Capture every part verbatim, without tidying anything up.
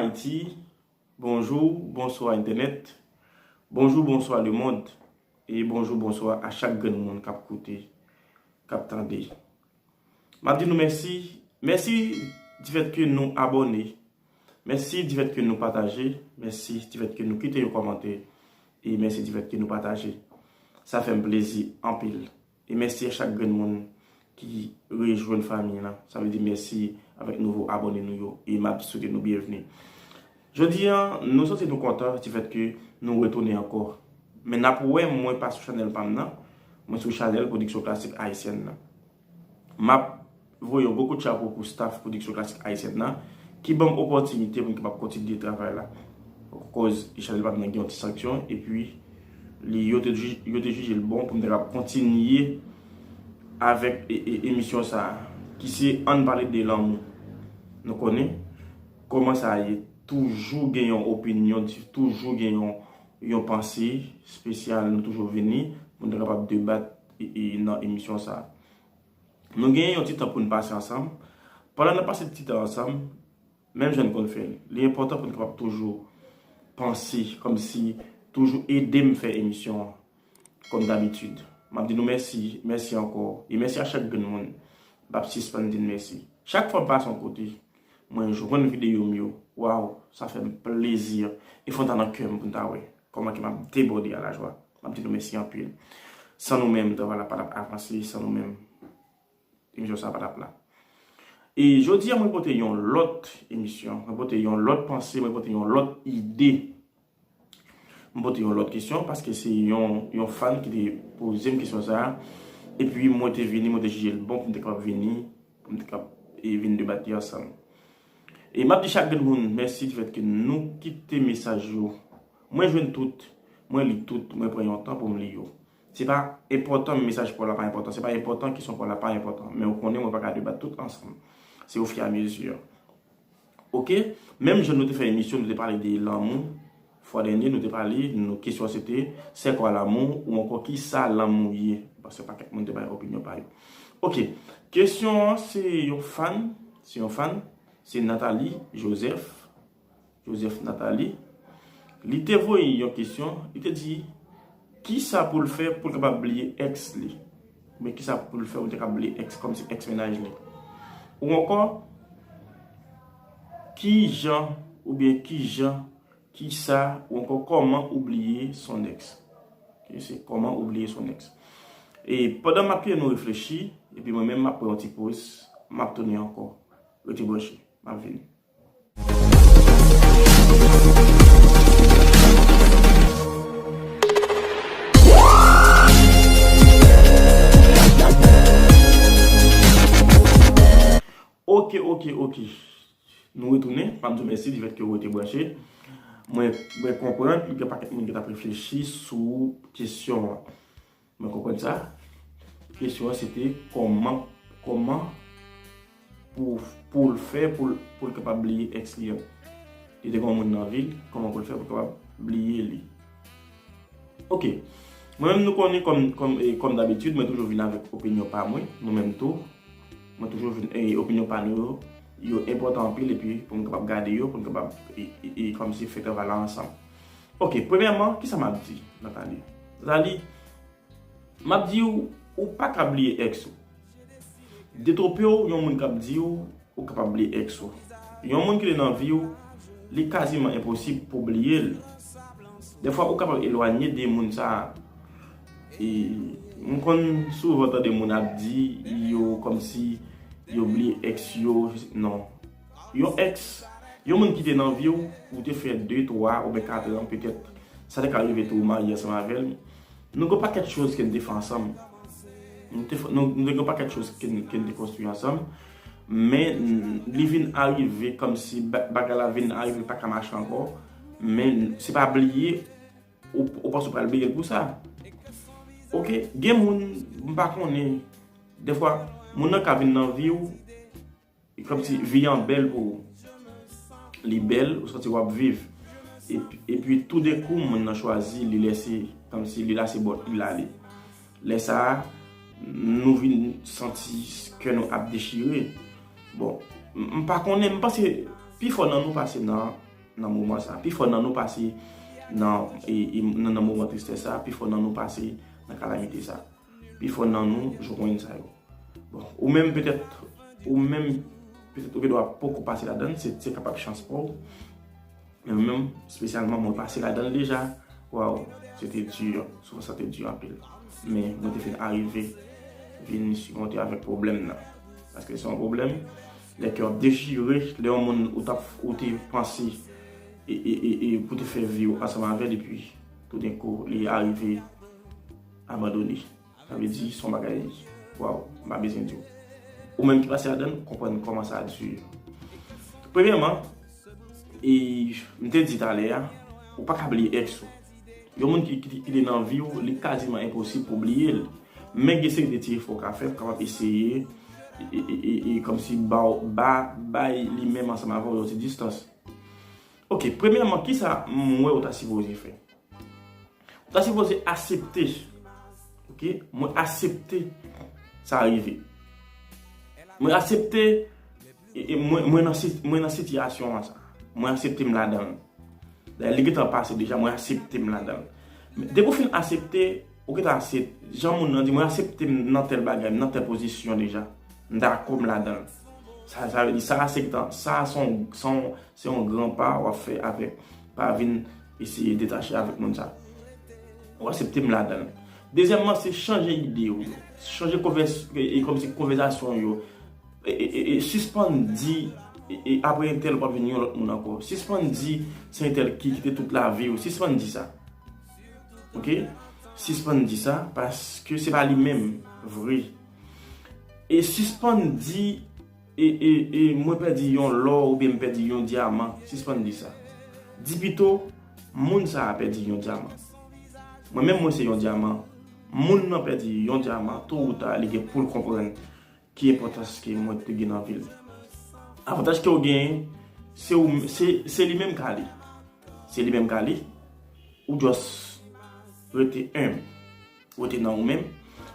Ayiti, bonjou, bonswa entènèt, bonjou, bonswa lemonn, e bonjou, bonswa a chak grenn moun k ap koute, k ap tande. M ap di nou mèsi, mèsi difèt ke nou abòne, mèsi difèt ke nou pataje, mèsi difèt ke nou kite yon kòmantè, e mèsi difèt ke nou pataje. Sa fè m plezi anpil. E mèsi a chak grenn moun ki rejwenn fanmi an. Sa vle di mèsi avèk nouvo abòne nou yo. E m ap swete nou byenvni. Jodi a, nou santi nou kontan difèt ke nou retounen ankò. Men n ap wè mwen pa sou chanèl pa m nan. Mwen sou chanèl Pwodiksyon Klasik Ayisyèn nan. M ap voye yon gwo kout chapo pou staff Pwodiksyon Klasik Ayisyèn nan ki ban m opòtinite pou m kapab kontinye travay la. Akoz chanèl pa m nan gen yon ti sanksyon, epi li, yo te, yo te jije l bon pou m te kapab kontinye avèk e, e, emisyon sa a, ki se Ann pale de lanmou. Nou konnen kòman sa ye, toujou gen yon opinyon, toujou gen yon, yon panse espesyal, nou toujou vini pou n te kapab debat e, e, nan emisyon sa a. Nou gen yon ti tan pou n pase ansanm. Pandan n ap pase ti tan ansanm, menm jan n konn fè l, li enpòtan pou n kapab toujou panse, kòmsi toujou ede m fè emisyon an, kòm dabitid. M ap di nou mèsi, mèsi ankò, e mèsi a chak grenn moun. M p ap sispann di n mèsi. Chak fwa m pase yon kote, mwen jwenn videyo m yo, waw, sa fè m plezi. E fòk ta nan kè m pou n ta wè kòman ke m ap debòde a lajwa. M ap di nou mèsi anpil. San nou menm, travay la pa t ap avanse, san nou menm, emisyon sa pa t ap la. E jodi a, mwen pote yon lòt emisyon, mwen pote yon lòt panse, mwen pote yon lòt ide. Mwen pote yon lòt kesyon, paske se yon, yon fan ki te poze m kesyon sa a. Epi mwen te vini, mwen te jije l bon pou m te kapab vini, pou m te kapab, e, vin debat li ansanm. E m ap di chak grenn moun mèsi difèt ke nou kite mesaj yo. Mwen jwenn tout, mwen li tout, mwen pran yon tan pou m li yo. Se pa enpòtan mesaj pa w la pa enpòtan, se pa enpòtan kesyon pa w la pa enpòtan, men ou konnen mwen pa ka debat tout ansanm. Se ofiramezi. Oke? Menm jan nou te fè emisyon, nou te pale de lanmou. Fwa dènye, nou te pale, nou, kesyon se te, c'est quoi l'amour? Ou ankò, kisa lanmou ye? Paske pakèt moun te bay opinyon pa yo. Oke. Kesyon an, se yon fan, se yon fan, se Nathalie Joseph. Joseph Nathalie, li te voye yon kesyon, li te di, kisa pou l fè pou l kapab bliye èks li? Oubyen kisa pou l fè pou l te kapab bliye èks, kòmsi èks mennaj li? Ou ankò, kijan, oubyen kijan, kisa, ou ankò kòman ou bliye son èks? Oke, se kòman ou bliye son èks. E pandan m ap kite nou reflechi, epi mwen menm m ap pran yon ti poz, m ap tounen ankò. Rete branche, m ap vini. Oke, oke, oke. Nou retounen. M ap di w mèsi difèt ke w rete branche. Mwen, mwen konprann, gen pakèt moun ki t ap reflechi sou kesyon an. Mwen konprann sa. Kesyon an se te kòman, kòman pou, pou l fè, pou l, pou l kapab bliye èks li an. Li te gen yon moun nan vi l, kòman pou l fè pou l kapab bliye li? Oke. Mwen menm nou konnen kòm, kòm, e, kòm dabitid, mwen toujou vin avèk opinyon pa mwen, nou menm tou. Mwen toujou vin, e, opinyon pa nou yo, yo enpòtan anpil, epi pou n kapab gade yo, pou n kapab, e, e, e, kòmsi fè travay la ansanm. Oke, premyèman, kisa m ap di, Nathalie? Nathalie, m ap di w, ou pa ka bliye èks ou. Detwonpe w, yon moun k ap di w, ou kapab bliye èks ou. Yon moun ki te nan vi w, li kaziman enposib pou w bliye l. Dèfwa, ou kapab elwanye de moun sa a. E, m konn souvan tande moun ap di, yo kòmsi yo bliye èks yo. Non. Yon èks, yon moun ki te nan vi w, ou te fè de, twa, oubyen kat an, petèt, sa te ka rive tou, ou marye ansanm avè l. Nou gen pakèt choz ke n te fè ansanm. Nou te fè, nou, nou te gen pakèt choz ke n, ke n te konstwi ansanm. Men, li vin arive kòmsi ba-, bagay la vin arive, li pa ka mache ankò. Men, se pa bliye, ou, ou panse ou pral bliye l pou sa. Oke, gen moun, m pa konnen, dèfwa, moun nan ka vin nan vi w, e kòmsi vi an bèl pou ou. Li bèl, ou santi w ap viv. Epi, epi toudenkou, moun nan chwazi, li lese, kòmsi li lase bòt, li l ale. Lè sa a, nou vin santi kè nou ap dechire. Bon, m, m pa konnen, m panse pifò nan nou pase nan nan moman sa. Pifò nan nou pase nan, e, e, nan, nan moman tristès sa, pifò nan nou pase nan kalamite sa. Pifò nan nou jwenn sa yo. Bon, ou menm petèt, ou menm petèt ou gendwa poko pase ladan l, se, se kapab chans pa w. Men mwen menm, espesyalman, mwen pase ladan l deja. Waw, se te di, soufrans lan te di anpil. Men mwen te fin arive vin simonte avèk pwoblèm nan. Paske se yon pwoblèm, lè kè w ap dechire, lè yon moun ou t ap, ou te panse e, e, e, e pou te fè vi w ansanm avè l, epi toudenkou, li arive abandone. Sa vle di, se yon bagay, waw, m pa bezwen di w. Ou menm ki pase ladan l, konprann kòman sa di. Premyèman, e, m te di talè a, ou pa ka bliye èks ou. Yon moun ki, ki, ki te nan vi w, li kaziman enposib pou bliye l. Men gen seri de ti efò w ka fè pou kapab eseye, e, e, e, e, e, kòmsi ba w, ba, bay li menm ansanm avè w yon ti distans. Ok, premyèman, kisa m wè ou ta sipoze fè? Ou ta sipoze aksepte. Ok? Mwen aksepte sa rive. Mwen aksepte, e, e, mwen, mwen nan si-, mwen nan sitiyasyon an sa. Mwen aksepte m ladan l. Dayè, li gentan pase deja, mwen aksepte m ladan l. Men depi w fin aksepte, ou gentan aksepte, jan moun nan di, mwen aksepte m nan tèl bagay, m nan tèl pozisyon deja. M dakò m ladan l. Sa, sa vle di, sa se gentan, sa se yon, se yon, se yon gran pa w ap fè avèk, pa vin eseye detache avèk moun sa. Ou aksepte m ladan l. Dezyèmman, se chanje ide w yo. Chanje konvès-, e, e kòmsi konvèsasyon w yo. E, e, e, e, sispann di, e, e, apre entèl, w ap vin yon lòt moun ankò. Sispann di, se entèl ki kite tout lavi w. Sispann di sa. Ok? Sispann di sa, paske se pa li menm, vre. E sispann di, e, e, e, mwen pèdi yon lò oubyen m pèdi yon dyaman. Sispann di sa. Di pito, moun sa a pèdi yon dyaman. Mwen menm, mwen se yon dyaman. Moun nan pèdi yon dyaman, to ou ta, li gen pou l konprann ki enpòtans ke mwen te gen nan vi l. Avantaj ke w genyen, se ou, se, se li menm k ale. Se li menm k ale. Ou just rete enb. Rete nan ou menm.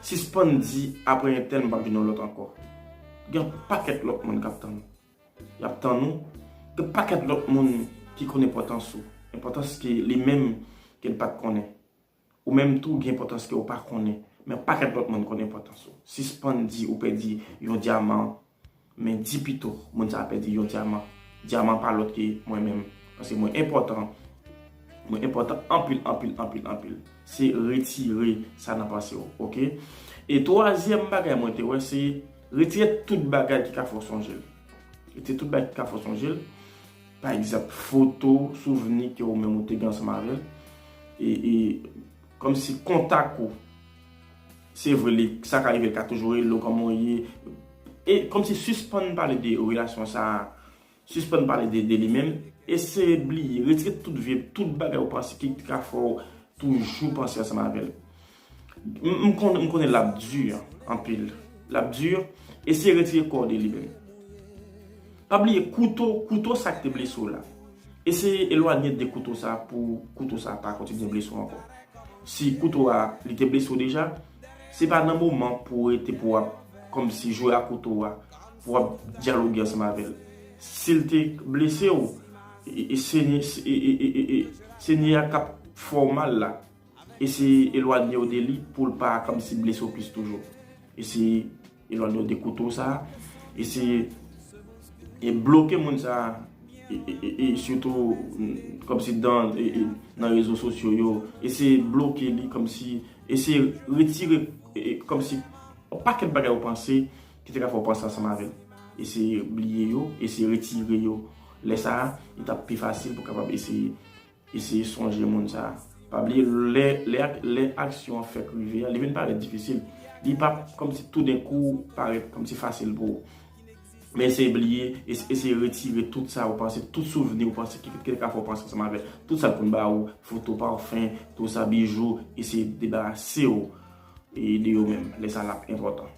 Sispann di, apre entèl, m p ap vin yon lòt ankò. Gen yon pakèt lòt moun k ap tann ou. Y ap tann ou. Gen pakèt lòt moun ki konn enpòtans ou. Enpòtans ke li menm ke l pa t konnen. Ou menm tou gen enpòtans ke w pa konnen, men pakèt lòt moun konn enpòtans ou. Sispann di ou pèdi yon dyaman, men di pito moun sa a pèdi yon dyaman. Dyaman pa lòt ke mwen menm, paske mwen enpòtan. Mwen enpòtan anpil, anpil, anpil, anpil. Se retire sa nan panse w, ok? E twazyèm bagay mwen te wè, se retire tout bagay ki ka fè w sonje l. Retire tout bagay ki ka fè w sonje l. Pa egzanp, foto, souvni ke ou menm ou te gen ansanm avè l. E, e kòmsi kontak ou. Se vre, li, sa ka rive, l ka toujou rele w kòman w ye. E kòmsi sispann pale de relasyon sa a. Sispann pale de, de li menm. Eseye bliye, retire tout vye, tout bagay ou panse ki ka fè w toujou panse ansanm avè l. M, m konnen, m konnen l ap di anpil. L ap di, eseye retire kò w de li menm. Pa bliye kouto, kouto sa k te blese w la. Eseye elwanye de kouto sa pou kouto sa pa kontinye blese w ankò. Si kouto a, li te blese w deja, se pa nan moman pou w rete pou w ap kòmsi jwe ak kouto a, pou w ap dyaloge ansanm avè l. Si l te blese w, e, e, Senyè, e, e, e, e, e, Senyè a k ap fè w mal la, eseye elwanye w de li pou l pa kòmsi blese w plis toujou. Eseye elwanye w de kouto sa a. Eseye e bloke moun sa a. E, e, e, e sitou, mm, kòmsi dan, e, e, nan rezo sosyo yo. Eseye bloke li kòmsi, eseye retire, e, e, kòmsi yon pakèt bagay ou panse ki te ka fè w panse ansanm avè l. Eseye bliye yo, eseye retire yo. Lè sa a, li t ap pi fasil pou w kapab eseye eseye sonje moun sa a. Pa bliye, lè, lè, lè aksyon an fèk rive a, li vin parèt difisil. Li p ap kòmsi toudenkou parèt kòmsi fasil pou ou. Men eseye bliye, es-, eseye retire tout sa ou panse, tout souvni ou panse ki, ki te ka fè w panse ansanm avè l. Tout sa l konn ba ou, foto, pafen, tout sa, bijou, eseye debarase w e de yo menm. Lè sa l ap enpòtan.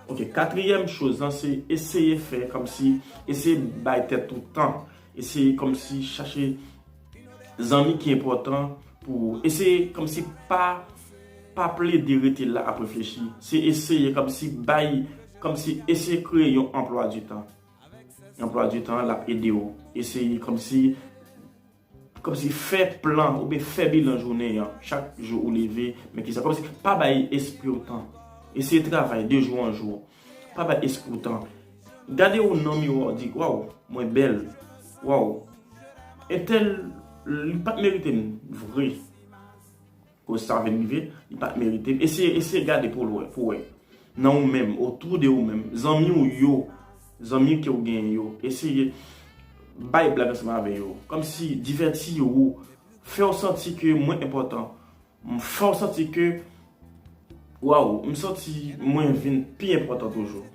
Ok, katriyèm choz lan, se eseye fè kòmsi, eseye bay tèt ou tan, eseye kòmsi chache zanmi ki enpòtan pou ou. Eseye kòmsi pa, pa plede rete la ap reflechi. Se eseye kòmsi bay, kòmsi eseye kreye yon anplwa di tan. Anplwa di tan an, l ap ede w. Eseye kòmsi Kòmsi fè plan oubyen fè bilan jounen an. Chak jou ou leve, men kisa. Kòmsi pa bay espri w tan. Eseye travay de jou an jou. Pa bay espri w tan. Gade w nan miwa, w di, "Waw, mwen bèl. Waw, entèl, li pa t merite m vre." Koz sa vin rive, li pa t merite m. Eseye, eseye gade pou w wè, pou w wè. Nan ou menm, otou de ou menm, zanmi w yo, zanmi ke w genyen yo, eseye bay blag ansanm avè yo. Kòmsi divèti ou, fè w santi ke mwen enpòtan. M fè w santi ke, waw, m santi mwen vin pi enpòtan toujou.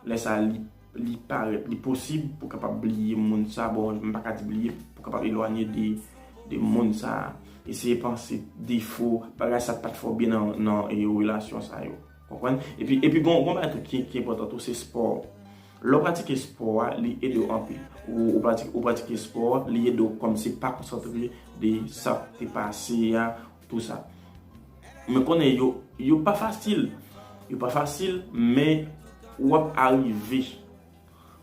Lè sa, li, li parèt, li posib pou w kapab bliye moun sa. Bon, m pa ka di bliye, pou w kapab elwanye de, de moun sa. Eseye panse defo, bagay sa pa t fè w byen nan, nan e, relasyon sa yo. Konprann? Epi, epi gon, gon bagay tou ki, ki enpòtan tou, se spò. Lè w pratike spò a, li ede w anpil. Ou, ou pratike, ou pratike spò a, li ede w kòmsi pa konsantre de sa k te pase a, tou sa. Men konnen yo, yo pa fasil. Yo pa fasil, men w ap arive.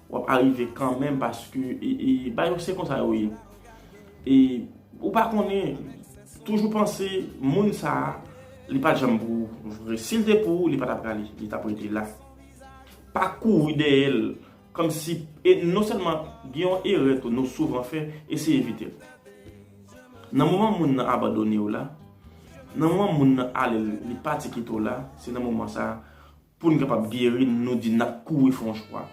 W ap arive kanmenm paske, e, e, bagay yo se konsa yo ye. E ou pa konnen, toujou panse moun sa a, li pa t janm pou ou vre. Si l te pou ou, li pa t ap prale, li t ap rete la. Pa kouri dèyè l, kòmsi, e non sèlman gen yon erè tou nou souvan fè, eseye evite l. Nan moman moun nan abandone w la, nan moman moun nan ale l, li pati kite w la, se nan moman sa a, pou n kapab geri, nou di n ap kouri fè yon chwa.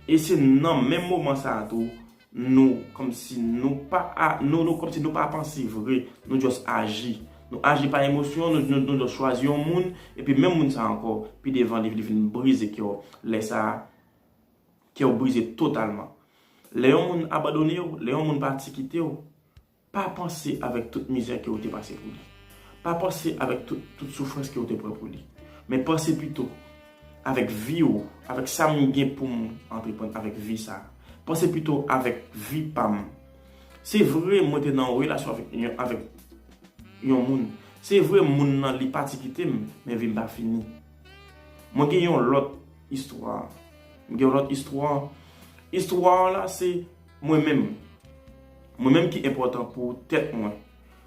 E se nan menm moman sa a tou, nou, kòmsi nou pa, a, nou, nou, kòmsi nou pa panse vre, nou just aji. Nou aji pa emosyon, nou, nou, nou just chwazi yon moun, epi menm moun sa a ankò, pi devan li, li vin brize kè w. Lè sa a, kè w brize totalman. Lè yon moun abandone w, lè yon moun pati kite w, pa panse avèk tout mizè ke w te pase pou li. Pa panse avèk tout, tout soufrans ke w te pran pou li. Men panse pito avèk vi w, avèk sa m gen pou m antreprann avèk vi sa a. Panse pito avèk vi pa m. Se vre, mwen te nan yon relasyon avèk, yon, avèk yon moun. Se vre, moun nan, li pati kite m, men vi m pa fini. Mwen gen yon lòt istwa. Mwen gen yon lòt istwa. Istwa la, se mwen menm. Mwen menm ki enpòtan pou tèt mwen.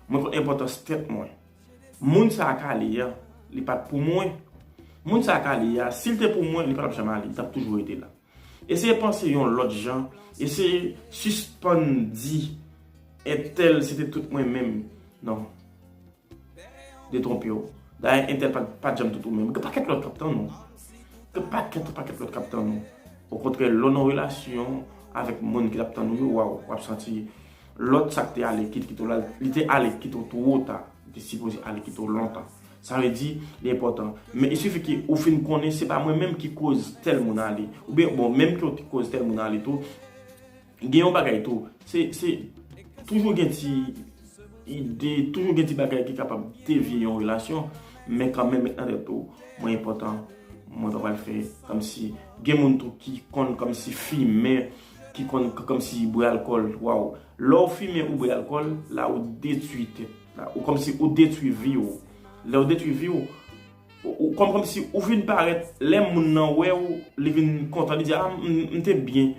Mwen konn enpòtans tèt mwen. Moun sa a k ale a, li pa t pou mwen. Moun sa a k ale a, si l te pou mwen, li pa t ap janm ale, li t ap toujou rete la. Eseye panse yon lòt jan. Eseye sispann di, "Entèl, se te tout mwen menm." Non. Detwonpe w. Dayè, entèl pa, pa t janm tout ou menm. Gen pakèt lòt k ap tann ou. Gen pakèt, pakèt lòt k ap tann ou. Okontrè, lè w nan relasyon avèk moun ki t ap tann ou yo, waw, w ap santi lòt sa k te ale kit, kite w la, li te ale kite w twò ta. Li te sipoze ale kite w lontan. Sa vle di, li enpòtan. Men il suffit ke ou fin konnen se pa mwen menm ki koz tèl moun ale. Oubyen, bon, menm ke w te koz tèl moun ale tou, gen yon bagay tou. Se, se toujou gen ti ide, toujou gen ti bagay ki kapab devye yon relasyon, men kanmenm met nan tèt ou, mwen enpòtan, mwen pa pral fè kòmsi, gen moun tou ki konn kòmsi fimen, ki konn k-, kòmsi bwè alkòl, waw. Lè w fimen ou bwè alkòl, la ou detwi tèt la, ou kòmsi ou detwi vi w. Lè w detwi vi w, ou, ou kòm, kòmsi ou vin parèt, lè moun nan wè w, li vin kontan, li di, "A, m, m te byen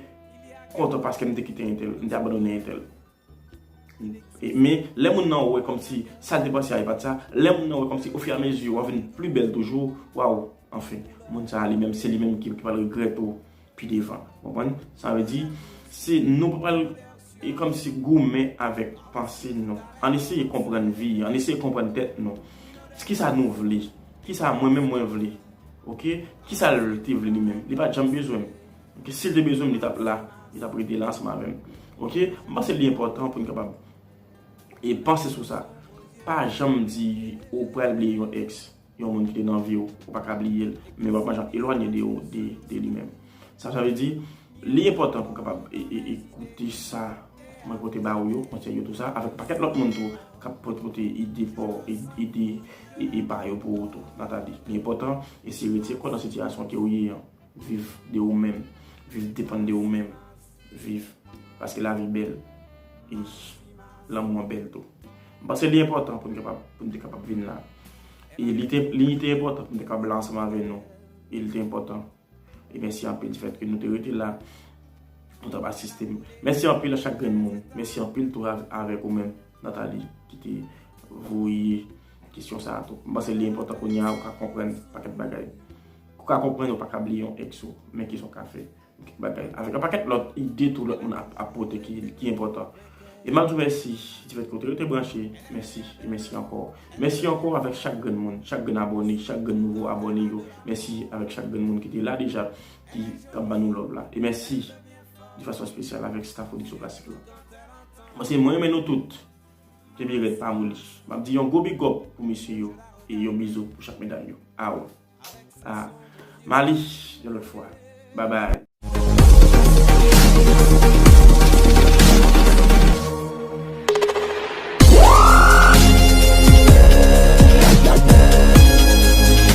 kontan paske m te kite entèl, m te abandone entèl." E, men, lè moun nan wè kòmsi sa l te panse a, e pa t sa, lè moun nan wè kòmsi ofiramezi w ap vin pli bèl toujou, waw, anfen, moun sa a li menm, se li menm ki, ki pral regrèt ou pi devan. Konprann? Sa vle di, se nou pa pral, e kòmsi goumen avèk panse nou. Ann eseye konprann vi, ann eseye konprann tèt nou. Kisa nou vle? Kisa mwen menm mwen vle? Oke? Kisa l te vle li menm? Li pa t janm bezwen m. Oke? Si l te bezwen m, li t ap la. Li t ap rete la ansanm avè m. Oke? M panse li enpòtan pou n kapab e panse sou sa. Pa janm di ou pral bliye yon ex, yon moun ki te nan vi w, ou pa ka bliye l, men w ap janm elwanye de, de, de li menm. Sa, sa vle di, li enpòtan pou w kapab e, e, ekoute sa mwen pote ba ou yo, konsèy yo, tou sa, avèk pakèt lòt moun tou k ap pote, pote ide pa w, e, ide e, e ba yo pou ou tou, Nathalie. Li enpòtan, eseye retire kò w nan sitiyasyon ke w ye an. Viv de ou menm. Viv depann de ou menm. Viv. Paske lavi bèl. E lanmou an bèl tou. M panse li enpòtan pou n kapab, pou n te kapab vin la. E li te, li te enpòtan pou n te kapab la ansanm avè nou. E li te enpòtan. E mèsi anpil di fèt ke nou te rete la. Nou t ap asiste m. Mèsi anpil a chak grenn moun. Mèsi anpil tou av-, avèk ou menm. Nathalie ki te voye kesyon sa a tou. M panse li enpòtan kounye a, ou ka konprann pakèt bagay. Ou ka konprann ou pa ka bliye yon ex ou, men kisa w ka fè? Kèk bagay. Avèk yon pakèt lòt ide tou lòt moun ap, ap pote ki, ki enpòtan. E m ap di w mèsi, difèt ke w te rete branche, mèsi, e mèsi ankò. Mèsi ankò avèk chak grenn moun, chak grenn abòne, chak grenn nouvo abòne yo. Mèsi avèk chak grenn moun ki te la deja, ki t ap ban nou love la. E mèsi de fason espesyal avèk staff Production Classique la. Mwen se mwen renmen nou tout. Kenbe rèd pa moli. M ap di yon gwo big up pou mesye yo e yon bizou pou chak medam yo. Aw. Ah. M ale yon lòt fwa. Bye bye.